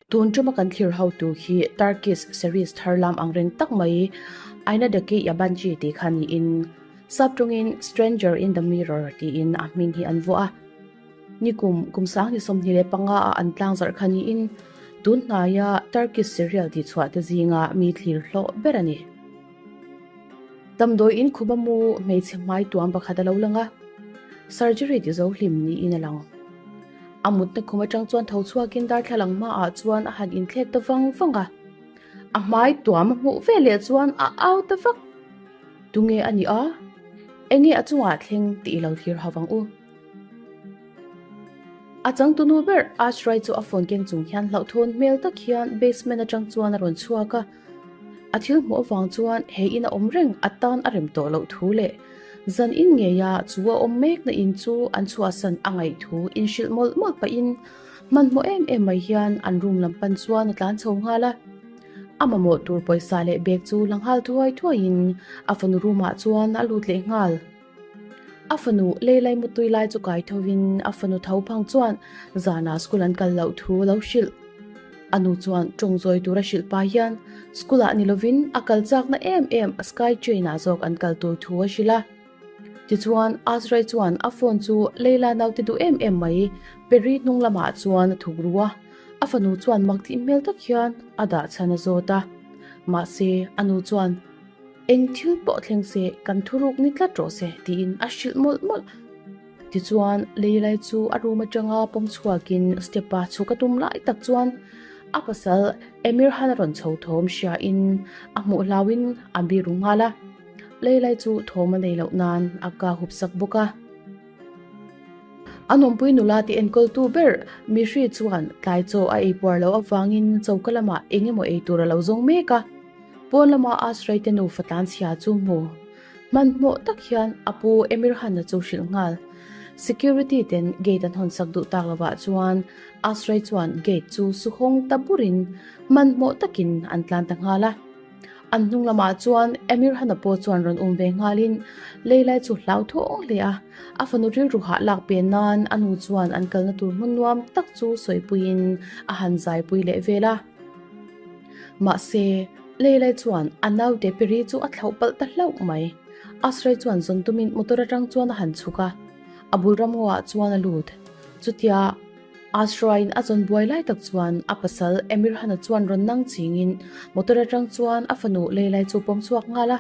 Tun tuma kan thlir ho tur hi Turkish series thar lam ang reng tak mai Aynadaki Yabancı tih kha niin sap tawngin Stranger in the Mirror tiin a hming hi an vuah a. Nikum kum sang ni 25 ah an tlang zarh kha niin tun hnaia Turkish serial tih chhuah te zinga mi thlir hlawh ber a ni. Damdawi in khuma mu hmeichhe hmai tuam pakhat a lo lang a, surgery ti zo hlim niin a lang. A mutna khum atang chuan tho chhuakin darthlalang hmaah chuan a han inthlek ta vang vang a, a hmai tuam a hmuh ve leh chuan a au ta vak. Tunge a nih a? Enge a chungah thleng tih i lo thlir ho vang u. A changtunu ber Ashray chu a phone keng chung hian hlauhthawn hmel tak hian basement atang chuan a rawn chhuak a. A thil hmuh avang chuan he in a awm reng a tan a rem tawh loh thu leh zan in ngeia chu a awm mekna in chu an chhuahsan a ngaih thu inhrilh mawlh mawlh pahin hmanhmawh em em mai hian an room lam pan chuan a tlan chho nghal a. A mamawh tur pawisa leh bag chu la nghal thuai thuaiin a fanu room ah chuan a lut leh nghal. A fanu Leilai mutui lai chu kai thovin a fanu tho phang chuan zanah school an kal loh thu a lo hrilh. A nu chuan tawng zawi tura hrilh pah hian school ah ni lovin a kal chakna em em sky train ah zawk an kal tur thu a hrilh a. Tichuan Azrai chuan a phone chu Leila naute duh em em mai Peri hnung lamah chuan a thuk ru a, a fanu chuan mak tih hmel tak hian a dah chhan a zawt a. Mahse a nu chuan. Eng thil pawh thleng se kan thuruk ni tlat rawh se tiin a hrilh mawlh mawlh. Tichuan Leilai chu a room atanga pawm chhuakin step a chhuk a tum lai tak chuan a pasal Emir Han a rawn chho thawm hriain a hmuh hlauin a biru nghal a. Leilai chu thawm a nei loh nan a ka hup sak bawk a. A nawmpui nula ti enkawltu ber Mihri chuan tlai chaw a ei puar loh avangin choka lamah eng emaw ei tur a lo zawng mek a. Pawn lama Asrai te nufa tlanchhia chu hmu hmanhmawh tak hian a pu Emir Hanna chu hrilh nghal. Security ten gate an hawn sak duh tak lovah chuan Asrai chuan gate chu su hawng ta burin hmanhmawh takin an tlan ta nghal a. An hnung lamah chuan Emir Hanna pawh chuan rawn um ve nghalin Leilai chu hlauthawng hle a. A fanu rilru hah lak pen nan a nu chuan an kalna tur hmun nuam tak chu sawipuiin a han zaipui leh vel a. Mahse, Leilai chuan a naute Peri chu a thlauh palh ta hlauh mai. Asrai chuan zawn tumin motor atang chuan a han chhuk a, a bul ramngaw ah chuan a lut. Chutia Asraiin a zawn buai lai tak chuan a pasal Emirhana chuan rawn nang chingin motor atang chuan a fanu Leilai chu pawm chhuak nghal a,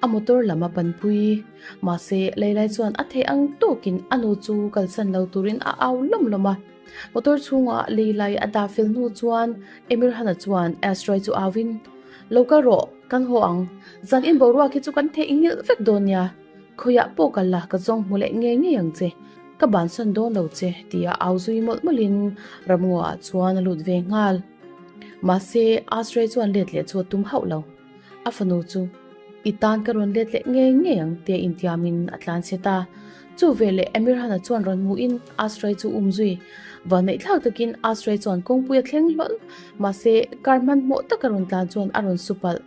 a motor lam a panpui. Mahse, Leilai chuan a theih ang tawkin a nu chu kalsan lo turin a au lawm lawm a. Motor chhungah Leilai a dah fel hnu chuan Emirhana chuan Astroy chu auin, Lo kal rawh, kan haw ang. Zan in boruak hi chu kan theih ngilh vek dawn nia. Khawiah pawh kal la ka zawng hmu leh ngei ngei ang che. Ka bansan dawn lo che, tia au zui mawlh mawlhin ramngaw ah chuan a lut ve nghal. Mahse, Astroy chuan let leh chu a tum hauh lo. A fanu chu i tan ka rawn let leh ngei ngei ang tia intiamin a tlan chhe ta. Chu veleh Emirhana chuan rawn hmuhin Asrai chu um zui. Vanneih thlak takin Asrai chuan kawngpui a thleng hlawl. Mahse, kar hmanhmawh taka rawn tlan chuan a rawn su palh.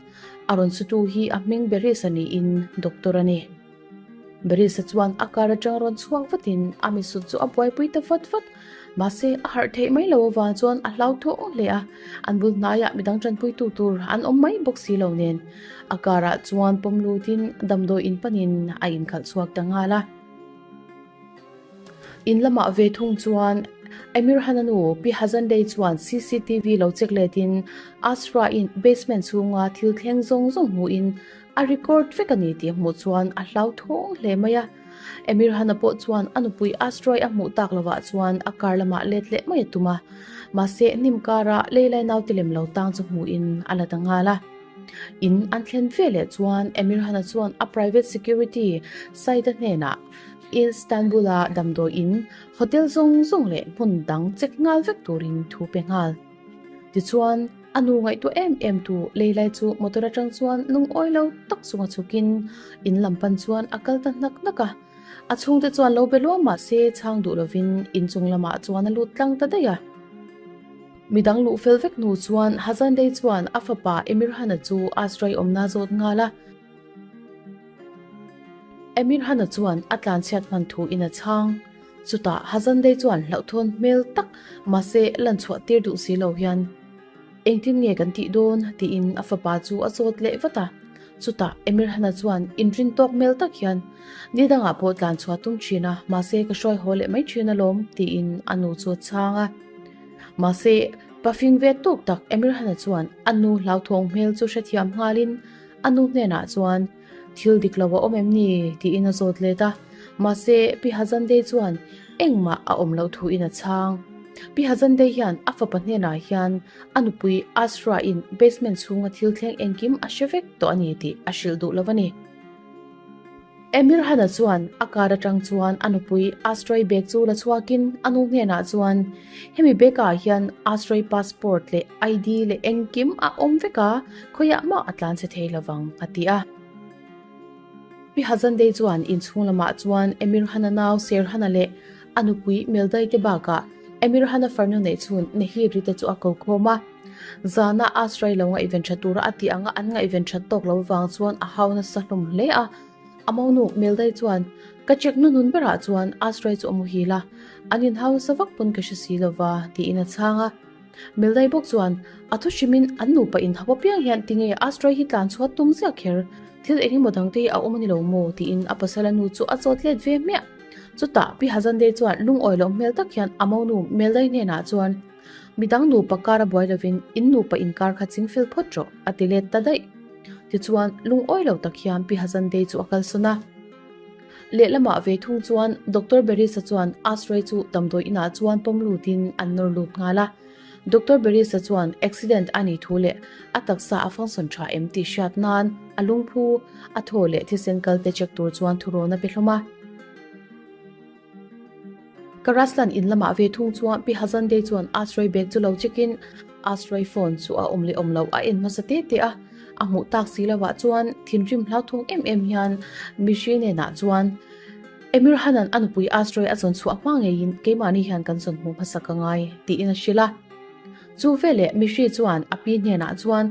A rawn sutu hi a hming Beris a niin doctor a ni. Berisa chuan a kar atang rawn chhuak vatin a misut chu a buaipui ta vat vat. Mahse, a harh theih mai lo avang chuan a hlauthawng hle a, an bul hnaiah midang tanpuitu tur an awm mai bawk si lo nen. A karah chuan pawm lutin damdawi in panin a inkhalh chhuak ta nghal a. In lamah ve thung chuan Emir Hana nu Pi Hazandei chuan cctv lo check letin Asra in basement chhunga thil thleng zawng zawng hmuhin A record vek a ni tih a hmuh chuan a hlauthawng hle mai a. Emir Hana pawh chuan a nupui Astroy a hmuh tak lovah chuan a car lamah let leh mai a tum a. Mahse hnim kara Leilai naute lem lo tang chu hmuhin a la ta nghal a. In an thlen ve leh chuan Emir Hana chuan a private security Saida hnenah Istanbul-a damdawi in, hotel zawng zawng leh hmun dang check nghal vek turin thu pe nghal. Tichuan, a nu ngaihtuah em em tu Leilai chu motor atang chuan lungawi lo tak chunga chhukin in lam pan chuan a kal ta hnak hnak a. A chhungte chuan lo be luam mah se chhang duh lovin inchung lamah chuan a lut tlang ta daih a. Midang luh fel vek hnu chuan Hazandei chuan a fapa Emirhana chu Asrai awmna zawt nghal a. Emirhana chuan a tlanchhiat hman thu in a chhang. Chutah Hazandei chuan hlauhthawn hmel tak mahse lan chhuah tir duh si lo hian, Engtin nge kan tih dawn? tiin a fapa chu a zawt leh vat a. Chutah Emirhana chuan inrin tawk hmel tak hian, Ni dangah pawh tlan chhuah tum thin a, mahse ka hruai haw leh mai thin alawm, tiin a nu chu a chhang a. Mahse, pafing ve tawk tak Emirhana chuan a nu hlauthawng hmel chu hrethiam nghalin a nu hnenah chuan, Thil dik lo a awm em ni? tiin a zawt let a. Mahse, Pi Hazandei chuan engmah a awm loh thuin a chhang. Pi Hazandei hian a fapa hnenah hian a nupui Asra-in basement chhunga thil thleng engkim a hre vek tawh a ni tih a hrilh duh lo a ni. Emir Hana chuan a car atang chuan a nupui Asra-i bag chu la chhuakin a nu hnenah chuan, Hemi bag-ah hian Asra-i passport leh ID leh engkim a awm vek a, khawiah mah a tlan chhe thei lovang, a ti a. Pi Hazandei chuan inchhung lamah chuan Emir Hana nau Serhana leh a nupui Meldai te bakah Emir Hana farnu neih chhun Nehiri te chu a ko khawm a. Zana Asrai lo ngaihven tha tura a tih anga an ngaihven that tawk lo vang chuan a hau nasa hlawm hle a. A monu Meldai chuan, Ka check nunun berah chuan Asrai chu a muhil a, an inhau nasa vak pawn ka hre si lova, tiin a chhang a. Meldai bawk chuan, A thu hrimin an nupa inhau apiang hian tinge Asrai hi tlan chhuat tum ziah kher? Thil eng emaw dang te hi a awm a ni lo maw? tiin a pasala nu chu a chawt let ve hmiah. Chutah Pi Hazandei chuan lungawi loh hmel tak hian a monu Meldai hnenah chuan, Midang nupa kar a buai lovin in nupa inkar kha ching fel phawt rawh, a ti let ta daih. Tichuan, lungawi lo tak hian Pi Hazandei chu a kalsawn a. Lehlamah ve thung chuan Doctor Berisa chuan Asray chu damdawi inah chuan pawm lutin an nawr lut nghal a. Doctor Berisa chuan accident a nih thu leh a taksa a function tha em tih hriat nan a lungphu, a thaw leh thisen kal te check tur chuan thurawn a pe hlawm a. Karaslan in lamah ve thung chuan Pi Hazandei chuan Asray bag chu lo check in Asray phone chu a awm leh awm loh a en hmasa te te a. A hmuh tak si lovah chuan thinrim hlauthawng em em hian Mishri nenah chuan Emir Hanan a nupui Asray a zawn chhuah hma ngeiin keimahni hian kan zawn hmuh hmasa ka ngai tiin a hrilh a. Chu veleh Mishri chuan a pi hnenah chuan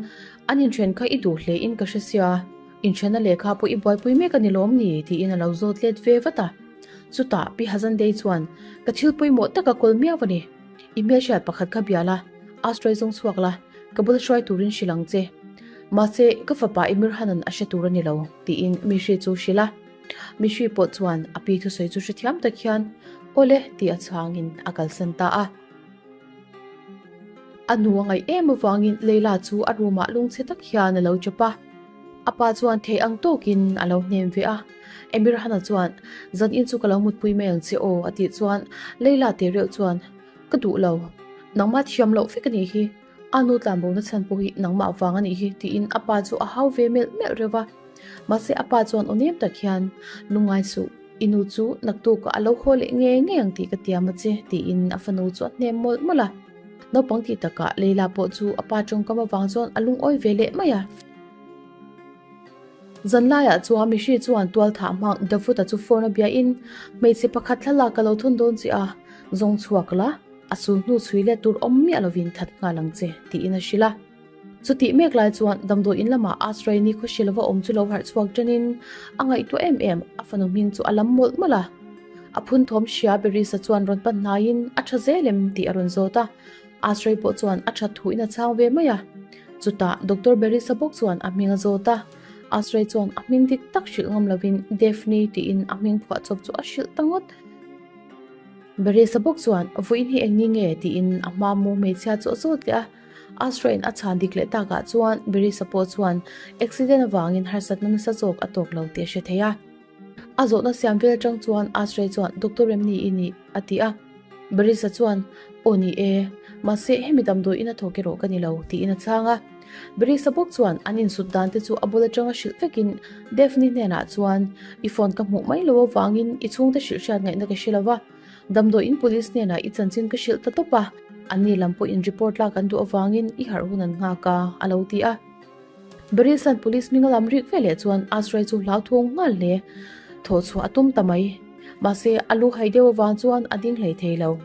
an inthen kha i duh hle in ka hre sia, inthenna lehkha pawh i buaipui mek a ni lawm ni tiin a lo zawt let ve vat a. Chutah Pi Hazandei chuan ka thil pawimawh tak a kawl miau a ni. I hmelhriat pakhat kha bia la, Asray zawng chhuak la, ka bula hruai turin hrilh ang che. Mahse, ka fapa Emir Hanan a hre tur a ni lo, tiin Mishri chu hrilh a. Mishri pawh chuan a pi thusawi chu hrethiam tak hian, Awle, ti a chhangin a kalsan ta a. A nu a ngaih em avangin Leila chu a room ah lungchhe tak hian a lo chawp a. A pa chuan thei ang tawkin a lo hnem ve a. Emir Hana chuan, Zan in chu ka lo mutpui mai ang che aw, a tih chuan Leila te reuh chuan, Ka duh lo. Nangmah thiam loh vek a nih hi. A nu tlanbo na chhan pawh hi nangmah vang a nih hi, tiin a pa chu a hau ve melh melh reuh va. Mahse a pa chuan aw nem tak hian, Lungngai suh, i nu chu naktukah a lo haw leh ngei ngei ang tih ka tiam a che, tiin a fanu chu a hnem mawlh mawlh a. Naupang tih takah Leila pawh chu a pa tawngkam avang chuan a lungawi ve leh mai a. Zan laiah chuan mihri chuan tual thah hmang Davuta chu phone a biain hmeichhe pakhat thlalak ka lo thun dawn che a, zawng chhuak la, a sul hnu chhui let tur awm miah lovin that nghal ang che, tiin a hrilh a. Chutih mek lai chuan damdawi in lamah Asrai ni khawhri lova awm chu lo harh chhuak tanin a ngaihtuah em em, a fanu hming chu a lam mawlh mawlh a. A phun thawm hria Berisa chuan rawn pan hnaiin a tha zel em tih a rawn zawt a, Asrai pawh chuan a that thuin a chhang ve mai a. Chutah Doctor Berisa bawk chuan a hming a zawt a, Asrai chuan a hming dik tak hrilh ngam lovin Daphne tiin a hming phuah chawp chu a hrilh ta ngawt. Berisa bawk chuan vawiin hi eng ni nge tiin a hma mu hmeichhia chu a zawt leh a. Asra in a chhan dik leh takah chuan Berisa pawh chuan accident avangin harsatna nasa zawk a tawk lo tih a hre thei a. A zawhna siam vel atang chuan Asra chuan Doctor Remni i ni a ti a. Berisa chuan Aw ni e, mahse hemi damdawi in a thawk erawh ka ni lo tiin a chhang a. Berisa bawk chuan an insut dan te chu a bul atanga hrilh vekin Daphne hnenah chuan I phone ka hmuh mai lo avangin i chhungte hrilh hriat ngaihna ka hre lo va, Damdawiin police hnenah i chanchin ka hrilh ta tawp a, anni lam pawhin report lak an duh avangin i harh hun an nghak a, a lo ti a. Barisan police hming a lam rik veleh chuan Asrai chu hlauthawng nghal hle. Thawh chhuah a tum ta mai. Mahse, a lu hai deuh avang chuan a ding hlei thei lo.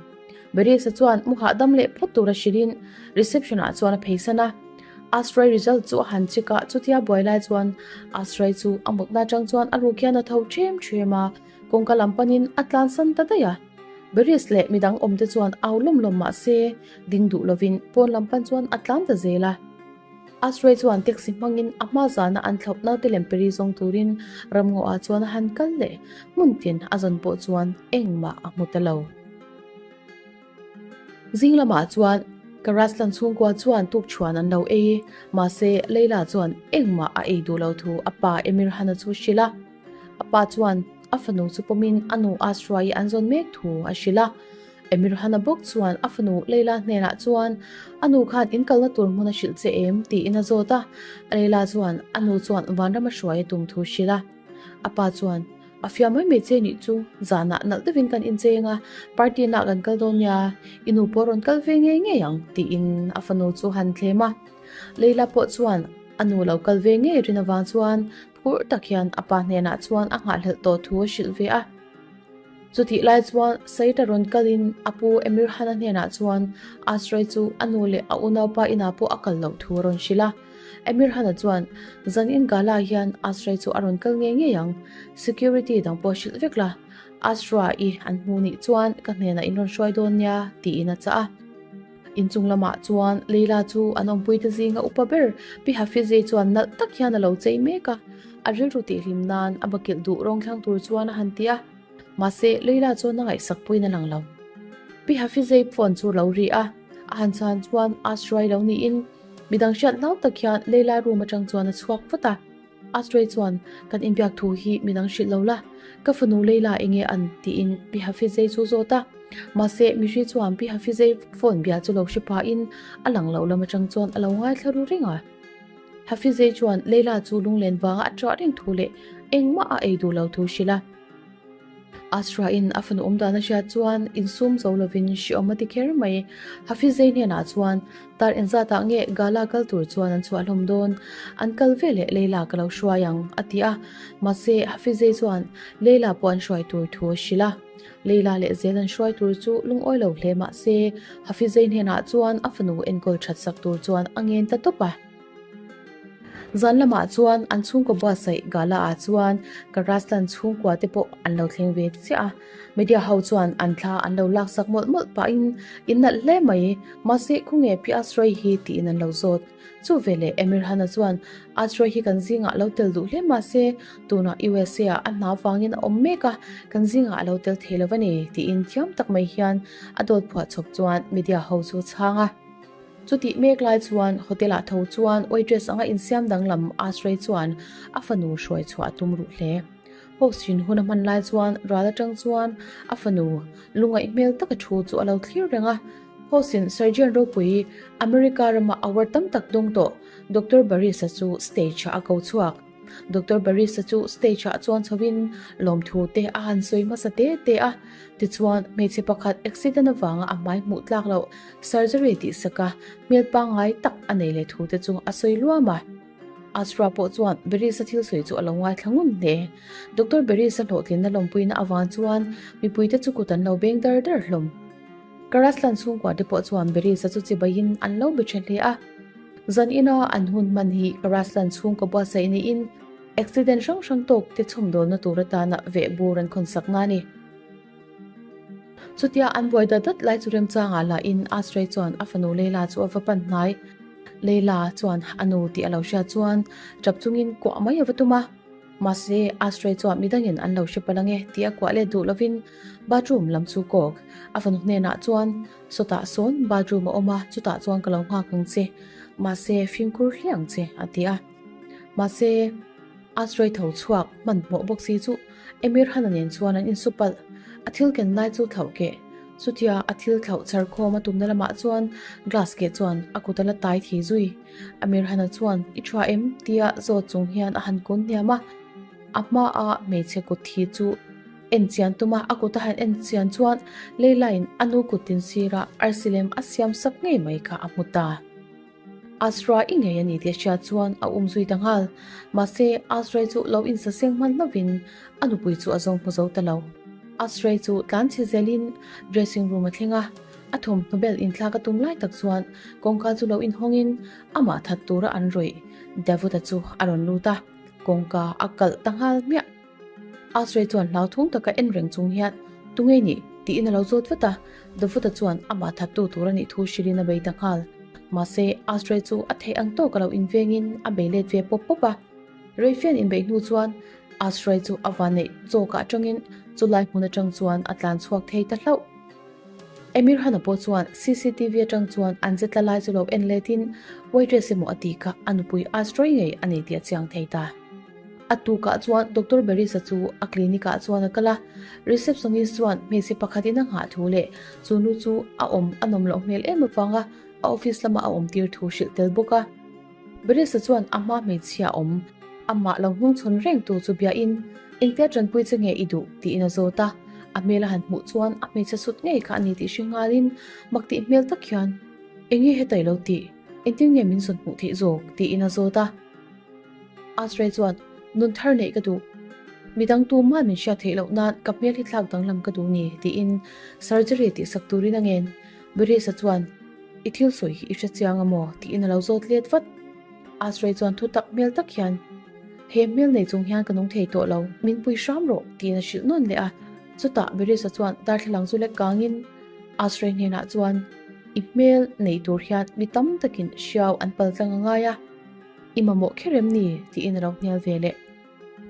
Beres-a chuan mu hahdam leh phawt tura hrilhin reception ah chuan a pheisan a. Asrai result chu a han check a, chutia buai lai chuan Asrai chu a mutna atang chuan a ruk hian a tho ṭhem ṭhem a, kawngka lam panin a tlansan ta daih a. Beres leh midang awmte chuan au lawm lawm mah se ding duh lovin pawn lam pan chuan a tlan ta zel a. Asrai chuan taxi hmangin a hma zana an thlauh naute lem peri zawng turin ramngaw ah chuan a han kal leh hmun tin a zawn pawh chuan engmah a hmu ta lo. Zing lamah chuan Karaslan chhungkua chuan tukchhuan an lo ei, mahse Leila chuan engmah a ei duh lo thu a pa Emir Hana chu hrilh a. A pa chuan a fanu chu pawmin a nu Asra-i an zawn mek thu a hrilh a. Emir Hana bawk chuan a fanu Leila hnenah chuan a nu khan in kalna tur hmun a hrilh che em tiin a zawt a. Leila chuan a nu chuan vanram a hruai a tum thu hrilh a. A pa chuan A fiah mai mai che nih chu, zanah nalh deuhin kan incheng a, party nah kan kal dawn nia, i nu pawh rawn kal ve ngei ngei ang tiin a fanu chu han thlem a. Leila pawh chuan a nu lo kal ve ngei rin avang chuan phur tak hian a pa hnenah chuan a nghahhlelh tawh thu a hrilh ve a. Chutih lai chuan Saita rawn kalin a pu Emir Hana hnenah chuan Asrai chu a nu leh a unaupa inah pawh a kal loh thu a rawn hrilh a. Emir Hana chuan zanin gala hian Asrai chu a rawn kal ngei ngei ang, security dang pawh hrilh vek la, Asra i an hmu nih chuan ka hnenah in rawn hruai dawn nia tiin a chah a. Inchung lamah chuan Leila chu an awmpuite zinga upa ber Pi Hafize chuan nalh tak hian a lo chei mek a, a rilru tihhlim nan a bakilh duh rawng thlang tur chuan a han ti a. Mahse, Leila chuan a ngaihsak pawhin a lang lo. Pi Hafize phone chu lo ri a, a han chhan chuan Asrai lo niin midang hriat hlau tak hian Leila room atang chuan a chhuak vat a. Asray chuan, Kan inbiak thu hi midang hrilh lo la, ka fanu Leila enge an? tiin Pi Hafizei chu zawt a. Mahse, Mihri chuan Pi Hafizei phone bia chu lo hre pahin a lang loh lam atang chuan a lo ngaithla ru reng a. Hafizei chuan Leila chu lunglen vanga a ṭah reng thu leh engmah a ei duh lo thu hrilh a. Asra-in a fanu awm dan a hriat chuan insum zo lovin hriawm a ti kher mai. Hafizei hnenah chuan tar engzatah nge gala kal tur chuan an chhuah hlawm dawn, an kal ve leh Leila ka lo hruai ang a ti a. Mahse, Hafizei chuan Leila pawh an hruai tur thu a hrilh a. Leila leh zel an hruai tur chu lungawi lo hle mahse, Hafizei hnenah chuan a fanu enkawl that sak tur chuan a ngen ta tawp a. Zan lamah chuan an chhungkaw buatsaih gala ah chuan Karaslan chhungkua te pawh an lo thleng ve chiah a, media ho chuan an thla an lo laksak mawlh mawlh pahin in nalh hle mai, mahse khawnge Pi Asroi hi tiin an lo zawt. Chu veleh Emir Hana chuan Asroi hi kan zingah lo tel duh hle mahse tunah USA ah a hna vangin a awm mek a, kan zingah a lo tel thei lo a ni tiin thiam tak mai hian a dawt phuahchawp chuan media ho chu a chhang a. Chutih mek lai chuan hotel ah tho chuan waitress anga insiam danglam Ashrey chuan a fanu hruai chhuah a tum ruh hle. Host in hun a hman lai chuan ral atang chuan a fanu lungaih hmel taka thu chu a lo thlir reng a. Host in surgeon ropui America rama award tam tak dawng tawh Doctor Barris-a chu stage ah a ko chhuak. Doctor Barris-a chu stage ah chuan chhovin lawmthu te a han sawi hmasa te te a. Tichuan, hmeichhe pakhat accident avanga a hmai hmuh tlak loh surgery tih sak a, hmel pangngai tak a nei leh thu te chu a sawi luam a. Asra pawh chuan Barris-a thil sawi chu a lo ngaithla ngun hle. Doctor Barris-a hlawhtlinna lawmpuina avang chuan mipuite chu kut an lo beng dar dar hlawm. Karaslan chhungkua te pawh chuan Barris-a chu chibaiin an lo be tha hle a. Zan ina an hun hman hi Karaslan chhungkaw buatsaih niin accident hrang hrang tawk te chhawmdawlna tur atana veh bur an khawnsak na a ni. Chutia an buai dat dat lai chu remchangah lahin Ashrey chuan a fanu Leila chu a va pan hnai. Leila chuan a nu tih a lo hriat chuan tap chungin kuah mai a va tum a. Mahse, Ashrey chuan midangin an lo hre palh ange tih a kuah let duh lovin bathroom lam chu kawk. A fanu hnenah chuan, Sawtah sawn bathroom a awm a, chutah chuan ka lo nghak ang che. Mahse, fimkhur hle ang che, a ti a. Mahse, Ashrey tho chhuak hmanhmawh bawk si chu Emir Hana nen chuan an insu palh. A thil ken lai chu thlauh keh. Chutia a thil thlauh char khawm a tumna lamah chuan glass keh chuan a kut a la tai thi zui. Amir Hana chuan, I tha em? tia zawt chung hian a han kun hniam a. A hmaa hmeichhe kut thi chu en chian tum a, a kut a han en chian chuan Leila-in a nu kut tin sirah arsi lem a siam sak ngei mai kha a hmu ta. Azra i ngei a ni tih a hriat chuan a um zui ta nghal. Mahse, Azra chu lo insaseng hman hlovin a nupui chu a zawng hmu zo ta lo. Azra chu tlan chhe zelin dressing room a thleng a. A thawmhnaw bel inthlak a tum lai tak chuan kawngka chu lo inhawngin amah that tura an rawih Davuta chu a rawn lut a, kawngka a kalh ta nghal hmiah. Asrey chuan hlauthawng taka en reng chung hian, Tunge nih? tiin a lo zawt vat a, Davuta chuan amah thattu tur a nih thu hrilhin a bei ta nghal. Mahse, Asrey chu a theih ang tawk a lo invengin a bei let ve pawp pawp a. Reifian inbeih hnu chuan Asrey chu a vanneih chawkah atangin chulai hmun atang chuan a tlan chhuak thei ta hlauh. Emir Hana pawh chuan cctv atang chuan an che tla lai chu lo en letin waitress emaw a tih kha a nupui Asrey ngei a ni tih a chiang thei ta. A tukah chuan Doctor Berisa chu a clinic ah chuan a kal a, receptionist chuan hmeichhe pakhatin a nghah thu leh chu nu chu a awm a nawm loh hmel em avanga a office lama a awm tir thu hrilh tel bawk a. Berisa chuan a hma hmeichhia awm amah lo hnungchhawn reng tu chu biain engtia tanpui che nge i duh tiin a zawt a, a hmel a han hmuh chuan a hmeichhe sut ngei kha a ni tih hre nghalin mak tih hmel tak hian Enge hetai lo tih, engtin nge min zawn hmuh theih zawk tiin a zawt a. Asrey chuan, Nun thar neih ka duh. Midang tumah min hriat theih loh nan ka hmel hi thlak danglam ka duh ni, tiin surgery tihsak turin a ngen. Berisa chuan, I thil sawi hi i hre chiang a maw? tiin a lo zawt let vat. Asrey chuan thu tak hmel tak hian, He hmel nei chung hian ka nung thei tawh lo, min pui hram rawh, tiin a hrilh nawn leh a. Chutah Berisa chuan darthlalang chu lek kangin Asrey hnenah chuan, I hmel nei tur hian mi tam takin hriau an paltlang a ngai a. I mamawh kher em ni? tiin a lo hnial ve leh.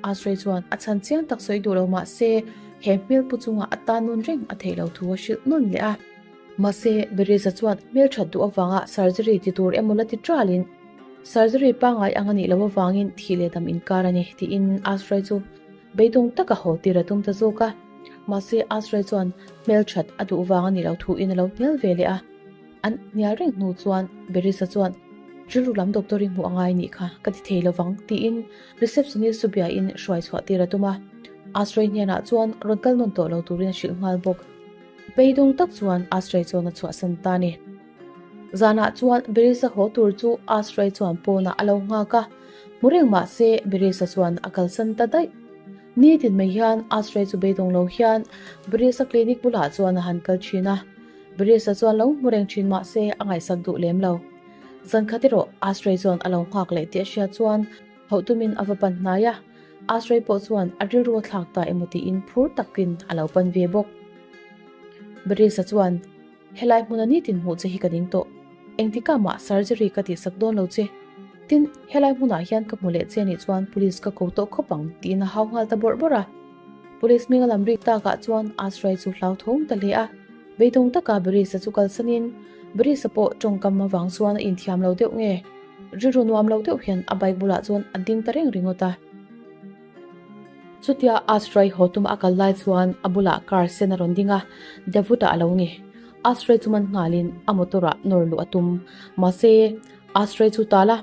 Asrey chuan a chhan chiang tak sawi duh lo mah se, he hmel pu chungah a tan nun reng a theih lo thu a hrilh nawn leh a. Mahse, Bereza chuan hmel that duh avanga surgery ti tur emaw la ti ṭalin, surgery pangngai ang a nih loh avangin thih leh dam inkar a ni, tiin Asrey chu beidawng taka haw tir a tum ta zawk a. Mahse, Asrey chuan hmel that a duh vang a nih loh thuin a lo hnial ve leh a. An hnial reng hnu chuan Berisa chuan, Rilru lam doctor i hmuh a ngai nih kha, ka ti thei lovang, tiin receptionist chu biain hruai chhuah tir a tum a. Asrey hnenah chuan rawn kal nawn tawh lo turin a hrilh nghal bawk. Beidawng tak chuan Asrey chuan a chhuahsan ta a ni. Zanah chuan Berisa haw tur chu Asrey chuan pawnah a lo nghak a, hmu reng mah se Berisa chuan a kalsan ta daih. Nitin mai hian Asrey chu beidawng lo hian Berisa clinic bulah chuan a han kal thin a. Berisa chuan lo hmu reng thin mah se a ngaihsak duh lem lo. Zan khat erawh Asrey chuan a lo nghak leh tih a hriat chuan hauh tumin a va pan hnai a, Asrey pawh chuan a rilru a thlak ta emaw tiin phur takin a lo pan ve bawk. Berisa chuan, Helai hmuna nitin hmuh che hi ka ding tawh. Engtikah mah surgery ka tihsak dawn lo che. Tin, helai hmunah hian ka hmu leh che anih chuan police ka ko tawh khawp ang tiin a hau nghal ta bawrh bawrh a. Police hming a lam rik takah chuan Asrey chu hlauthawng ta hle a. Beidawng taka Barisa chu kalsanin Barisa pawh tawngkam avang chuan a inthiam lo deuh nge? Rilru nuam lo deuh hian a bike bulah chuan a ding ta reng ringawt a. Chutia Asrai haw tuma a kal lai chuan a bulah car sen a rawn ding a, Davuta a lo ni. Asrai chu man nghalin a motor ah nawr luh a tum. Mahse, Asrai chu tal a.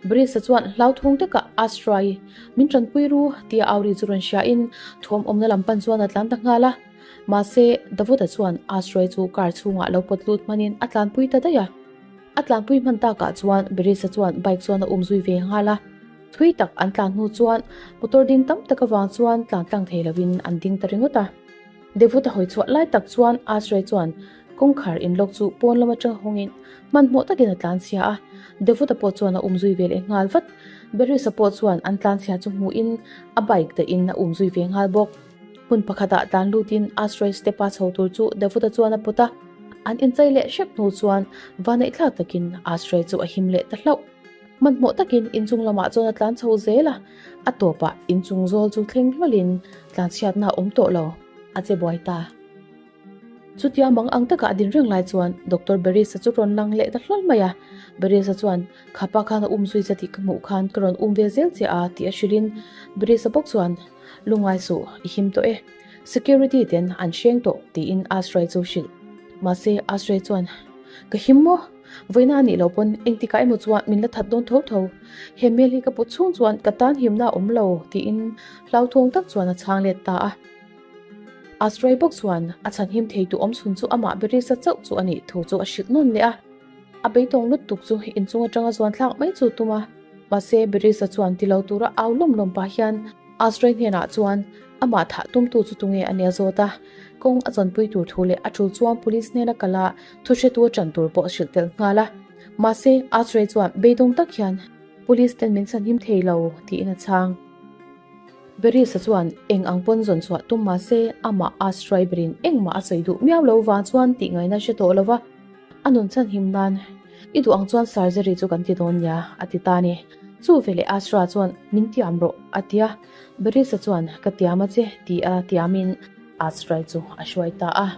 Barisa chuan hlauthawng takah Asrai, min tanpui ru tia au ri chu rawn hriain thawm awmna lam pan chuan a tlan ta nghal a. Mahse, Davuta chuan Asrai chu car chhungah lo pawt lut hmanin a tlanpui ta daih a. A tlanpui hman takah chuan Berisa chuan bike chuan a um zui ve nghal a. Thui tak an tlan hnu chuan motor ding tam tak avang chuan tlan tlang thei lovin an ding ta ringawt a. Davuta hawi chhuah lai tak chuan Asrai chuan kawngkhar inlock chu pawn lam atanga hawngin hmanhmawh takin a tlanchhia a. Davuta pawh chuan a um zui ve leh nghal vat. Berisa pawh chuan an tlanchhia chu hmuhin a bike dahin a um zui ve nghal bawk. Hmun pakhatah tlan lutin Asrai step-a chho tur chu Davuta chuan a pawt a, an inchei leh hrep hnu chuan vaneihthlak takin Asrai chu a him leh ta hlauh. Hmanhmawh takin inchung lamah chuan a tlan chho zel a, a tawpah inchung zawl chu thleng hlawlhin tlanchhiatna a awm tawh lo, a che buai ta. Chutia mang ang taka a din reng lai chuan Doctor Berisa chu rawn lang leh ta hlawl mai a, Berisa chuan, Khapa khan a um zui che tih ka hmuh khan ka rawn um ve zel che a tih a hrilhin Berisa bawk chuan, Lungngai suh, i him tawh e. Security ten an hreng tawh tiin Asrai chu hrilh. Mahse Asrai chuan, Ka him maw? Vawiina a nih loh pawn engtikah emaw chuan min la that dawn tho tho. He hmel hi ka put chhung chuan ka tan himna a awm lo tiin hlauthawng tak chuan a chhang let ta a. Asrai bawk chuan a chhanhim thei tu awm chhun chu amah Berisa chauh chu a nih thu chu a hrilh nawn leh a. A beidawng lutuk chu inchung atanga zuan thlak mai chu tum a. Mahse Berisa chuan ti lo tura au lawm lawm pah hian. Asrai hnenah chuan amah thah tumtu chu tunge a nia zawt a, kawng a chawnpui tur thu leh a tul chuan police hnena kal a thuhretu a chan tur pawh hrilh tel nghal a. Mahse, Asrai chuan beidawng tak hian police ten min chhanhim thei lo tiin a chhang. Berisa chuan eng ang pawn zawn chhuah tum mahse amah Asrai berin engmah a sawi duh miau lo vang chuan tih ngaihna hre tawh lo va. A nun chhanhim nan i duh ang chuan surgery chu kan ti dawn nia, a ti ta a ni. Chu veleh Asra chuan min tiam rawh, a ti a. Berisa chuan ka tiam a che, ti a tiamin Asrai chu a hruai ta a.